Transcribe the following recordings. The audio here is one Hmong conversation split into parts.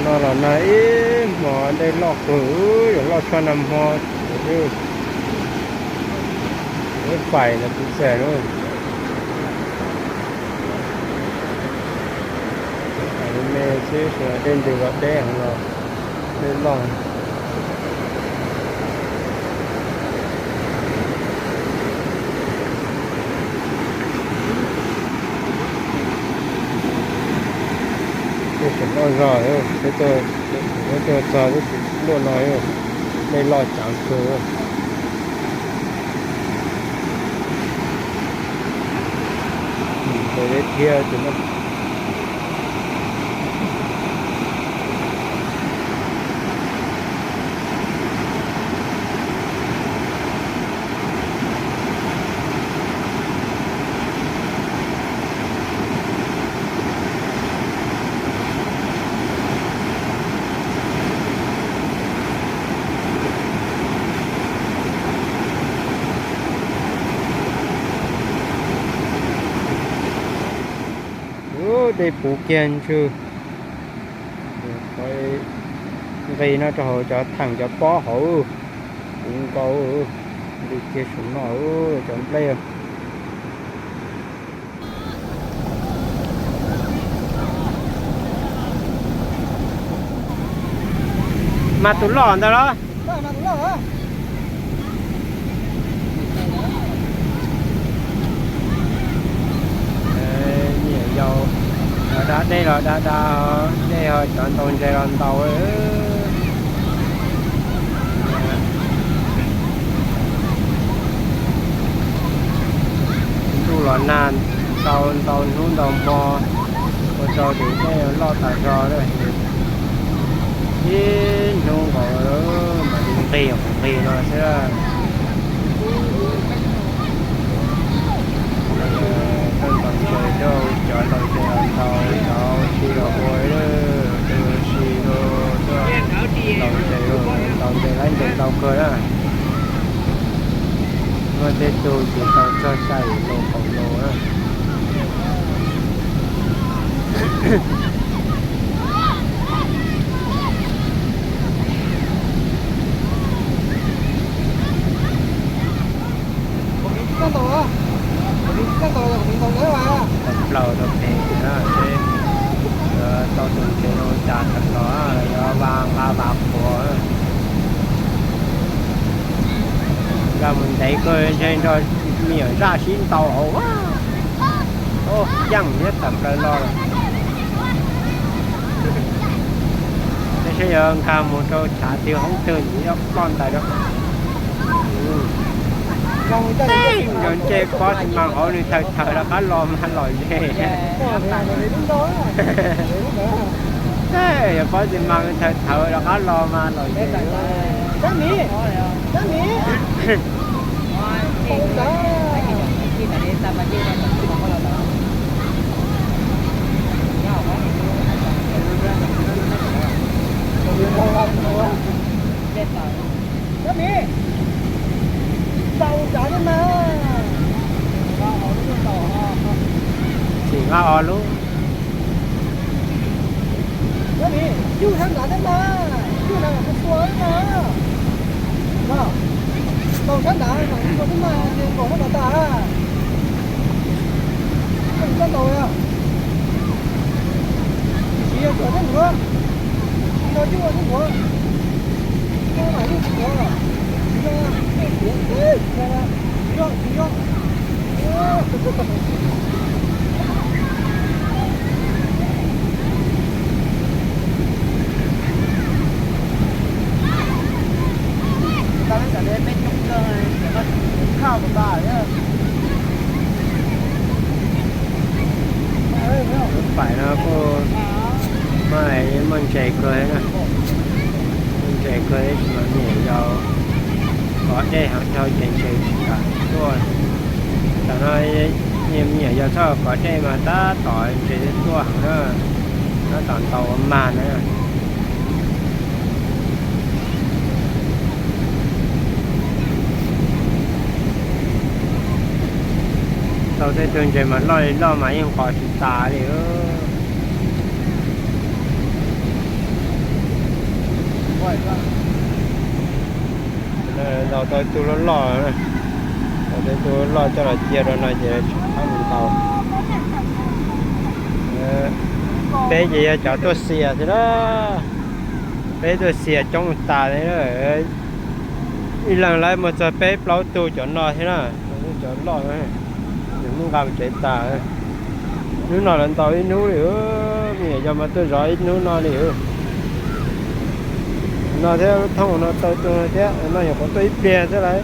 No los nag ib hmo dej loj kawg, yuav loj tshaj nag hmo. Ib faim no kuv txawm me xwb, dej ntws los deb heev los dej loj. Tej tseem loj zog, peb tuaj txog twb tsis luaj no, dej loj ceev kawg. Ntses deb thiab ces no. Ub, dej puv kiag ntswg. Nqis no rau hauv cov theem cov pob hauv, puv nkaus li kiag saum no cov nplej. Mas tus loj ntawd los? Niam yau, da dej los da da, dej ho cov ntaus ntses los ntaus. Ntuj los nag, ntau ntau hnub ntau hmo, ua rau tus dej loj tas zog. Ib hnub nkaus mam li nqis nqis no xwb. Tuaj ntaus ntses, cov ntaus ntses los ntaus, cov si los ua, si los tuaj ntaus ntses, ntaus ntses laib ntses ntau kawg na. Muaj tej tug ces tau txog xya yim lus kaum lus na. Tau plaws rau pem na, seb tau tus ntses zoo cas tawm los, yuav nqa vas qhuav. Nkag mus ntev kawg ntshe nrog me nyuam zaj sib ntaus hauv. Yeej thiab tawm plaws los lawm. Tab sis yog nkag mus rau chav twg hoob twg ntxiv yuav ploj ntais rau. Tej ntshe pob xi mas hauv nws thawv thawv rov qab los mas lom zem. Tej yog pob xi mas thawv thawv rov qab los mas lom zem. Txim nqa os lub. Lub paim no kuj muaj, muaj ntses kawg na, muaj ntses kawg tab sis mas me nyuam yaus kov dej heev dhau ces ntses tsis kam tuaj. Tam no me nyuam yaus txhob kov dej mas tab tom ntses tuaj heev na, tab tom ntaus ua mag na. Tau tej tug ntses mas loj li loj mas yeej qos tsis tas li. Tau tus loj loj, tau tus loj coj los cia rau no ces tsis qab mus ntaus. Peb ces yog cov tuaj xias thiab na, peb tuaj xias coob tas li na. Ib leeg lawv muaj txog peb plaub tug cov no thiab na, cov loj, nws muab nqa mus tsev tas. Hnub no lawv ntaus ib hnub li, me nyuam yaus mas tuaj zov ib hnub no li. No thiab lub thoob no tau tus no thiab, no nyuam qhuav tuaj ib pliag xwb lauj,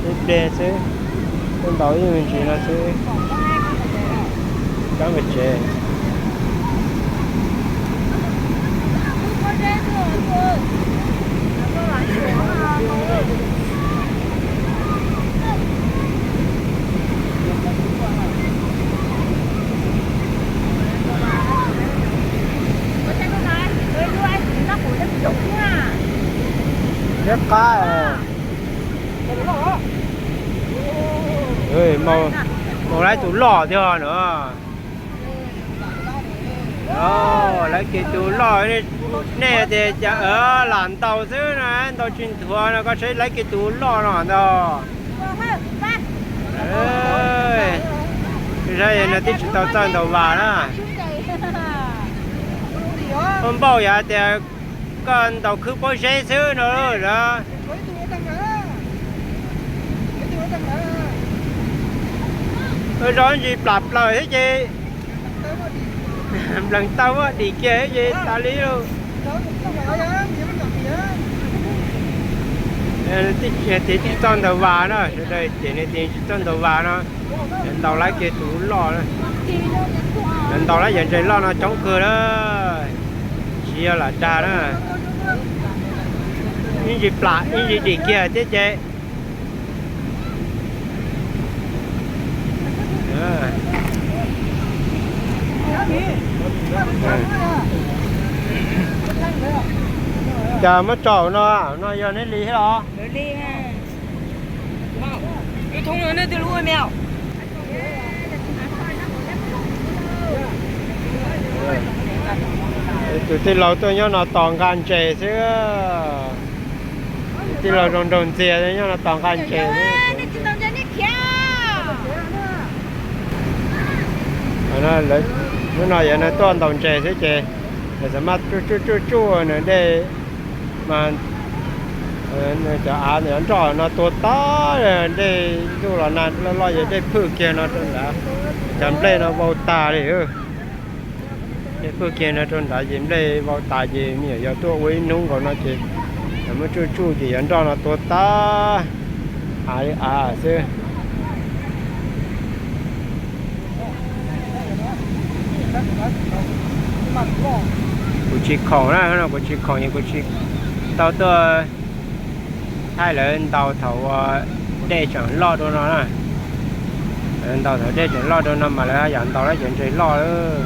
ib pliag xwb, tuaj ntaus ib me ntsis no xwb, rov mus tsev. Thiab qab, mus laib tus loj thiab no. Laib kiag tus loj, nej tias cas lam ntaus xwb no, ntaus tsis nthuav no, koj saib laib kiag tus loj no ntag. Saib no twb tsis tau txawj ntaus vas na. Ua npauj yog hais tias koj ntaus khwb pob zeb xwb no lawm. Zov ntsis plam plaws thiab ces nplees tau dim kiag thiab ces tas li lauj. Tias tsis txawj ntaus vas na, sawv daws tias nej tias tsis txawj ntaus vas no. Ntaus laib kiag tus loj, ntaus laib cov ntses loj no coob kawg na, tsis yog lam dag na. Ib ntsis plam ib ntsis dim kiag thiab ces. Cas muab tso no, no yog neb li thiab los? Tus tij laug tuaj nyob no tos nqa ntses xwb. Tus tij laug zoo nraug ntxiag nyob no tos nqa ntses. Hnub no yog no tuaj ntaus ntses xwb ces lawv xam maj tsuj tsuj tsuj tsuj nws dej mas cov av nroj no tuag tag, dej ntuj los nag loj loj ces dej phwj kiag no rau nrad, cov nplej no vau tas li. Dej phwj kiag no rau nrad ces nplej vau tas ces me nyuam yaus tuaj ua ib hnub nkaus no ces lawv muab tsuj tsuj ces cov nroj no tuag tag, av li av xwb. Kuv tsis khoom na, no kuv tsis khoom es kuv tsis tau tuaj thaij lawv ntaus thaum uas dej tseem loj dua no na. Lawv ntaus thaum dej tseem loj dua no mas lawv yam ntaus lawv cov ntses loj lawm.